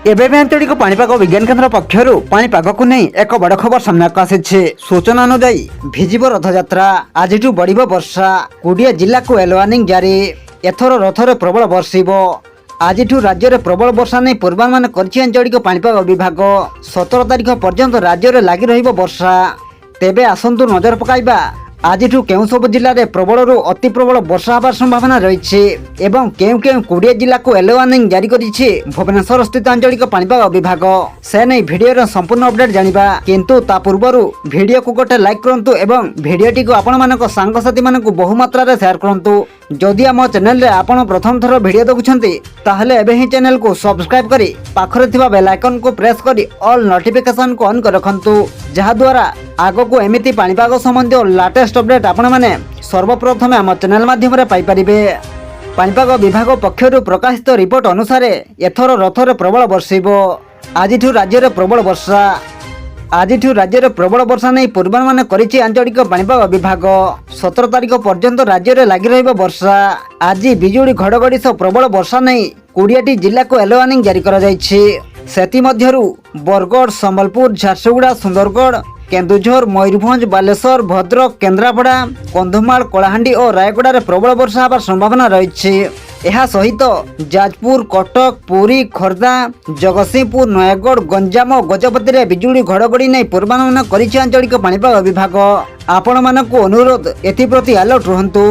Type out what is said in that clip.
ଏବେ ବି ଆଞ୍ଚଳିକ ପାଣିପାଗ ବିଜ୍ଞାନ କେନ୍ଦ୍ର ପକ୍ଷରୁ ପାଣିପାଗକୁ ନେଇ ଏକ ବଡ଼ ଖବର ସାମ୍ନାକୁ ଆସିଛି। ସୂଚନା ଅନୁଯାୟୀ, ଭିଜିବ ରଥଯାତ୍ରା, ଆଜିଠୁ ବଢ଼ିବ ବର୍ଷା, 20 ଜିଲ୍ଲାକୁ ୟେଲୋ ୱାର୍ଣ୍ଣିଂ ଜାରି। ଏଥର ରଥରେ ପ୍ରବଳ ବର୍ଷିବ। ଆଜିଠୁ ରାଜ୍ୟରେ ପ୍ରବଳ ବର୍ଷା ନେଇ ପୂର୍ବାନୁମାନ କରିଛି ଆଞ୍ଚଳିକ ପାଣିପାଗ ବିଭାଗ। 17 ତାରିଖ ପର୍ଯ୍ୟନ୍ତ ରାଜ୍ୟରେ ଲାଗି ରହିବ ବର୍ଷା। ତେବେ ଆସନ୍ତୁ ନଜର ପକାଇବା, ଆଜିଠୁ କେଉଁ ସବୁ ଜିଲ୍ଲାରେ ପ୍ରବଳରୁ ଅତି ପ୍ରବଳ ବର୍ଷା ହେବାର ସମ୍ଭାବନା ରହିଛି ଏବଂ କେଉଁ କେଉଁ 20 ଜିଲ୍ଲାକୁ ୟେଲୋ ୱାର୍ଣ୍ଣିଂ ଜାରି କରିଛି ଭୁବନେଶ୍ୱର ସ୍ଥିତ ଆଞ୍ଚଳିକ ପାଣିପାଗ ବିଭାଗ, ସେ ନେଇ ଭିଡ଼ିଓର ସମ୍ପୂର୍ଣ୍ଣ ଅପଡେଟ୍ ଜାଣିବା। କିନ୍ତୁ ତା ପୂର୍ବରୁ ଭିଡ଼ିଓକୁ ଗୋଟେ ଲାଇକ୍ କରନ୍ତୁ ଏବଂ ଭିଡ଼ିଓଟିକୁ ଆପଣମାନଙ୍କ ସାଙ୍ଗସାଥିମାନଙ୍କୁ ବହୁ ମାତ୍ରାରେ ସେୟାର କରନ୍ତୁ। ଯଦି ଆମ ଚ୍ୟାନେଲରେ ଆପଣ ପ୍ରଥମ ଥର ଭିଡ଼ିଓ ଦେଖୁଛନ୍ତି, ତାହେଲେ ଏବେ ହିଁ ଚ୍ୟାନେଲକୁ ସବସ୍କ୍ରାଇବ୍ କରି ପାଖରେ ଥିବା ବେଲ୍ ଆଇକନ୍କୁ ପ୍ରେସ୍ କରି ଅଲ୍ ନୋଟିଫିକେସନକୁ ଅନ୍ କରି ରଖନ୍ତୁ, ଯାହାଦ୍ୱାରା ଆଗକୁ ଏମିତି ପାଣିପାଗ ସମ୍ବନ୍ଧୀୟ ଲାଟେଷ୍ଟ ଅପଡେଟ୍ ଆପଣମାନେ ସର୍ବପ୍ରଥମେ ଆମ ଚ୍ୟାନେଲ ମାଧ୍ୟମରେ ପାଇପାରିବେ। ପାଣିପାଗ ବିଭାଗ ପକ୍ଷରୁ ପ୍ରକାଶିତ ରିପୋର୍ଟ ଅନୁସାରେ, ଏଥର ରଥରେ ପ୍ରବଳ ବର୍ଷିବ। ଆଜିଠୁ ରାଜ୍ୟରେ ପ୍ରବଳ ବର୍ଷା। ଆଜିଠୁ ରାଜ୍ୟରେ ପ୍ରବଳ ବର୍ଷା ନେଇ ପୂର୍ବାନୁମାନ କରିଛି ଆଞ୍ଚଳିକ ପାଣିପାଗ ବିଭାଗ। 17 ତାରିଖ ପର୍ଯ୍ୟନ୍ତ ରାଜ୍ୟରେ ଲାଗି ରହିବ ବର୍ଷା। ଆଜି ବିଜୁଳି ଘଡ଼ଘଡ଼ି ସହ ପ୍ରବଳ ବର୍ଷା ନେଇ 20ଟି ଜିଲ୍ଲାକୁ ୟେଲୋ ୱାର୍ଣ୍ଣିଂ ଜାରି କରାଯାଇଛି। ସେଥିମଧ୍ୟରୁ ବରଗଡ଼, ସମ୍ବଲପୁର, ଝାରସୁଗୁଡ଼ା, ସୁନ୍ଦରଗଡ଼, କେନ୍ଦୁଝର, ମୟୂରଭଞ୍ଜ, ବାଲେଶ୍ୱର, ଭଦ୍ରକ, କେନ୍ଦ୍ରାପଡ଼ା, କନ୍ଧମାଳ, କଳାହାଣ୍ଡି ଓ ରାୟଗଡ଼ାରେ ପ୍ରବଳ ବର୍ଷା ହେବାର ସମ୍ଭାବନା ରହିଛି। ଏହା ସହିତ ଯାଜପୁର, କଟକ, ପୁରୀ, ଖୋର୍ଦ୍ଧା, ଜଗତସିଂହପୁର, ନୟାଗଡ଼, ଗଞ୍ଜାମ ଓ ଗଜପତିରେ ବିଜୁଳି ଘଡ଼ଘଡ଼ି ନେଇ ପୂର୍ବାନୁମାନ କରିଛି ଆଞ୍ଚଳିକ ପାଣିପାଗ ବିଭାଗ। ଆପଣମାନଙ୍କୁ ଅନୁରୋଧ, ଏଥିପ୍ରତି ଆଲର୍ଟ ରୁହନ୍ତୁ।